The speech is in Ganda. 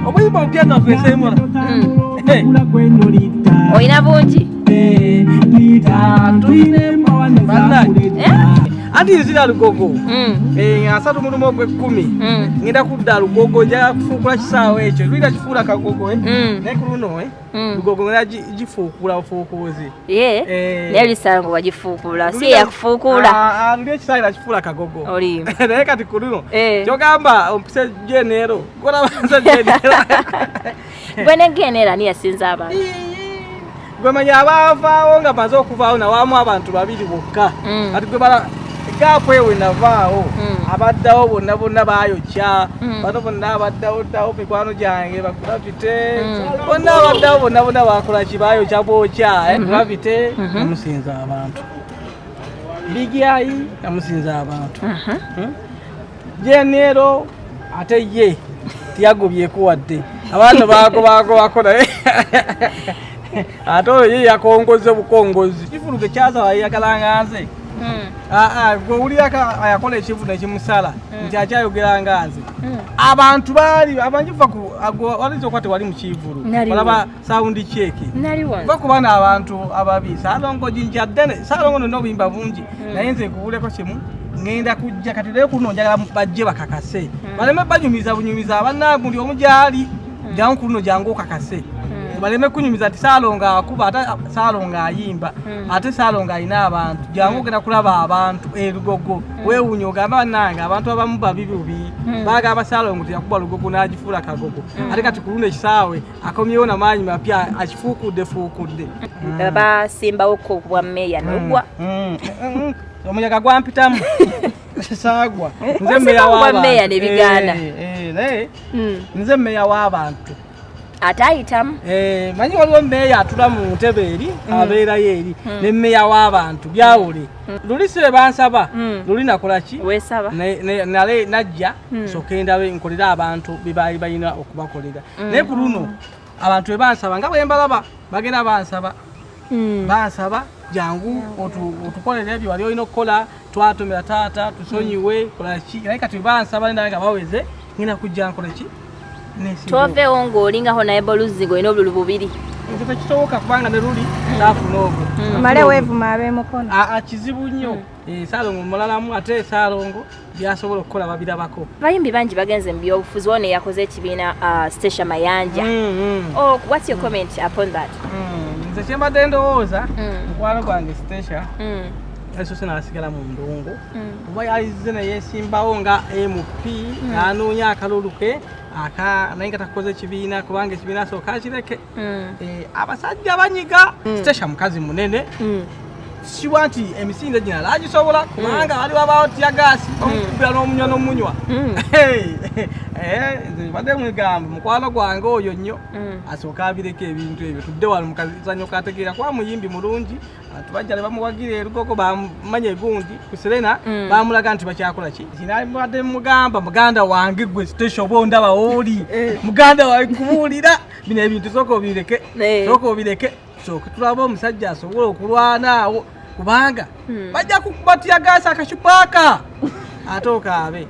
Obuyimba obupya nafesemula. Olina bungi. Anti nzira Lugogo. 31 ogw'ekkumi. Ngenda kudda Lugogo, njagala kufuukula kisaawe ekyo. Lulira kifuula kagogo, eh? Naye ku luno, eh? Lugogo ngenda gifuukula bufuukuuzi. Ye. Naye lisango wagifuukula, si yakufuukula. Ah, ah, luli ekisaawe nakifuula kagogo. Olimba. Naye kati ku luno kyogamba ompise genero, golabanza genero. Gwe ne genero ani yasinza abantu? Gwe manya abaavaawo nga maze okuvaawo nawaamu abantu babiri bokka. Kati gwe bala gaapu ewe navaawo, abaddawo bonna bonna baayokya. Bano bonna abaddawo ddawo mikwano gyange bagravite, bonna abaddawo bonna bonna bakola ki? Baayokya bwokya, eh? Gravite namusinza abantu, Big Eye namusinza abantu. Genero ate ye tiyagobyeko wadde abaana bagobagobako, naye ate oyo ye yakongoze bukongozi. Kifuluge kyasaba yayagalanga nze. Gwe owulirako ayakola ekivu nekimusala nti akyayogera nga nze. Abantu baali abangi va ku walinza okuba tewali mu kivulu. Naliwo. Olaba sound check. Naliwo. Va ku bano abantu ababi. Saalongo jinja ddene, Saalongo nonna obuyimba bungi, naye nze nkubuuleko kimu, ŋŋenda kujja kati leero kuno njagala bajje bakakase, baleme banyumiza bunyumiza. Abanna buli omu gyali, jangu ku luno, jangu okakase, baleme kunyumiza nti Saalongo akuba, ate Saalongo ayimba, ate Saalongo alina abantu. Jangu ogenda kulaba abantu erugogo, weewuunya ogamba bannange abantu abamu babi bubi. Bagamba Saalongo teyakuba Lugogo n'agifuula kagogo, ate kati ku luno ekisaawe akomyewo namaanyi mapya, akifuukudde fuukudde. Basimbawo ko bwa meeya nogwa. Omuyaga gwampitamu, saagwa. Nze meeya Wasimbawo bwa w'abantu. meeya ne bigaana. Naye nze meeya w'abantu. Ate ayitamu. Manyi waliwo meeya atula mu ntebe eri, abeerayo eri, ne meeya w'abantu byawule. Luli si bansaba, luli nakola ki? Weesaba. Nale najja sooke ndabe nkolere abantu bye baali balina okubakolera. Naye ku luno abantu bwe bansaba, nga bwe mbalaba bagenda bansaba, bansaba jangu otukolere ebyo wali olina okukola, twatomera taata, tusonyiwe, kola ki. Naye kati bansaba nendabe nga baweze, ngenda kujja nkola ki? Toveewo ng'olingaho naye boluzzi ng'olina obululu bubiri. Ekyo tekisoboka kubanga ne luli saafuna ogwo. Male weevuma ab'emukono. Aa, kizibu nnyo. Saalongo mulalamu, ate Saalongo byasobola okukola babirabako. Abayimbi bangi bagenze mu byobufuzi, wano yakoze ekibiina, Stecia Mayanja. Oh, what's your comment upon that? Nze kyembadde ndowooza, mukwano gwange Stecia yasoose n'asigala mu ndongo, oba yalizze neyesimbawo nga MP n'anoonya akalulu ke aka, naye nga takoze ekibiina kubanga ekibiina asooka akireke. Abasajja banyiga. Stecia mukazi munene, siwa nti emisinde gino alagisobola, kubanga waliwo abawo teargas bamukubira n'omunywa n'omunywa. Nze badde mwegamba mukwano gwange oyo nnyo asooka abireko ebintu ebyo, tudde wano mukazanyo kategeera, kuba muyimbi mulungi. Abantu bajja ne bamuwagira erugogo, bamanya egundi ku Serena, bamulaga nti bakyakola ki. Kinabadde mugamba muganda wange gwe Stecia, oba ondaba wooli, muganda wange, kubuulira bino ebintu sooka obireke. Sooka obireke, sooka tulabe omusajja asobola okulwana awo, kubanga bajja kukuba teargas akacupaaka ate okaabe.